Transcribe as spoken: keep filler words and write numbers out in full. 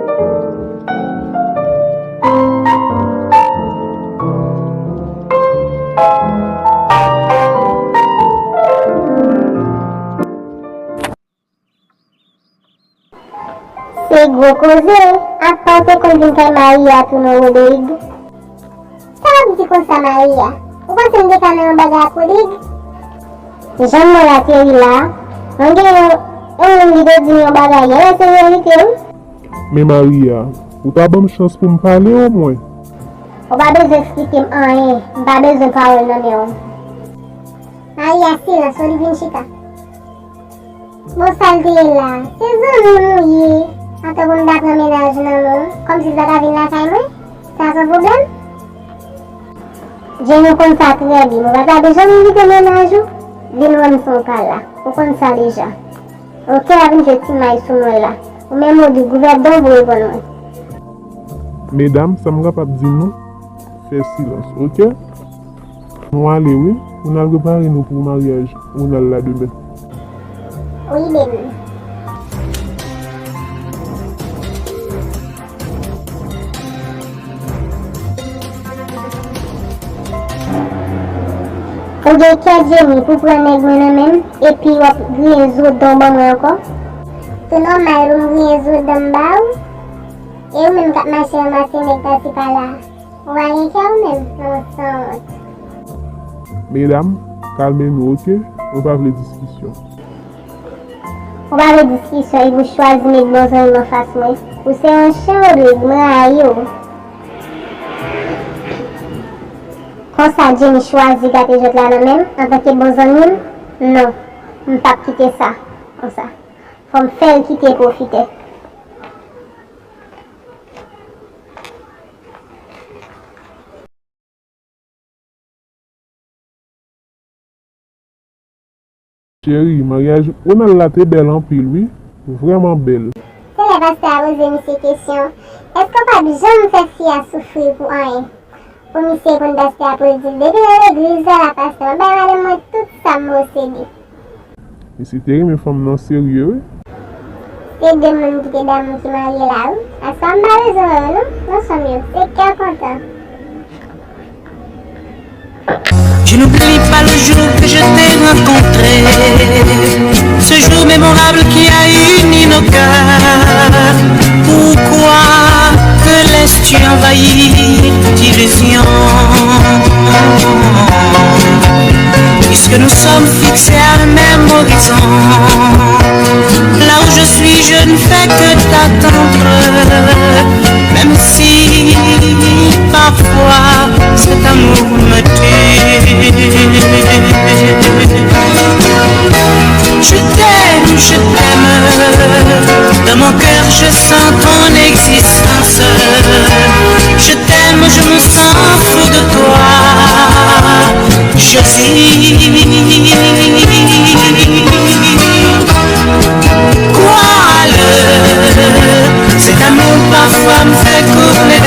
Se gwo koze, apa w te konn vin kay Maria tou non, Rodrig? Sa w ap di konsa, Maria? Ou panse m te ka nan yon bagay ak Rodrig? Jan m wè la, Thierry la, mwen gen yon, yon moun ki te di m yon bagay yè, se verite, wi. Men Maria, ou ta ban m chans pou m pale omwen. Ou pa bezwen eksplike m anyen, m pa bezwen pawòl nan men w. Maria, silans, Rodrig vin chita. Bon, sa l te ye la? Se zanmi m ou ye. Antan pou m ta pran mennaj nan men w, kòmsi sa ta vin lakay mwen? Sa se yon pwoblèm? Jenny, ou konn sa trè byen. Ou pa ta bezwen envite mennaj ou vin wè m sou yon kay la. Ou konn sa deja. Oke, la vin jwe ti may sou mwen la. Ou menm ou di gouvèdon vre konn mwen. Medam, sa m kapab di nou, fè silans, oke? Nou ale wi, pou n al prepare nou pou maryaj Ronald la demen. Wi, baby. Ou gen kè, Jenny, pou pran nèg mwen nan men m, epi w ap griyen zo dan w ban mwen ankò? Se nòmal pou m griyen zo dan m ba ou? E ou menm k ap mache ranmase nèg pati pala. Ou pa gen kè ou menm, nan yon sanwont. Medam, kalme nou, oke? Mwen pa vle diskisyon. Ou pa vle diskisyon epi w chwazi met bon zanmi m anfas mwen. Ou se yon chen, Rodrig, mwen rayi w. Konsa Jenny chwazi gate jwèt la nan men m antanke bon zanmi m? Non, m p ap kite sa konsa. Fò m fè l kite pwofitè. Cheri, maryaj Ronald la te bèl anpil wi, vrèman bèl. Se lè pastè a poze misye kesyon, èske w p ap janm fè fi a soufri pou anyen? Pou misye konn pastè a pou l di l, depi nan legliz la, la pastè, mwen bay madanm mwen tout sa m posede. Misye te renmen fanm nan serye wi. Se de moun ki te damou ki marye la wi. Aswè a m pa bezwen wè yo non, non sè m yo, se kè kontan. Je n'oublie pas le jour que je t'ai rencontré. Ce jour mémorable qui a uni nos cœurs. Pourquoi te laisses-tu envahir d'illusions? Puisque nous sommes fixés à un même horizon. Là où je suis, je ne fais que t'attendre. Même si parfois cet amour me tue. Je t'aime, je t'aime. Dans mon cœur, je sens ton existence. Je t'aime, je me sens fou de toi. Josie, crois-le, cet amour parfois me fait couler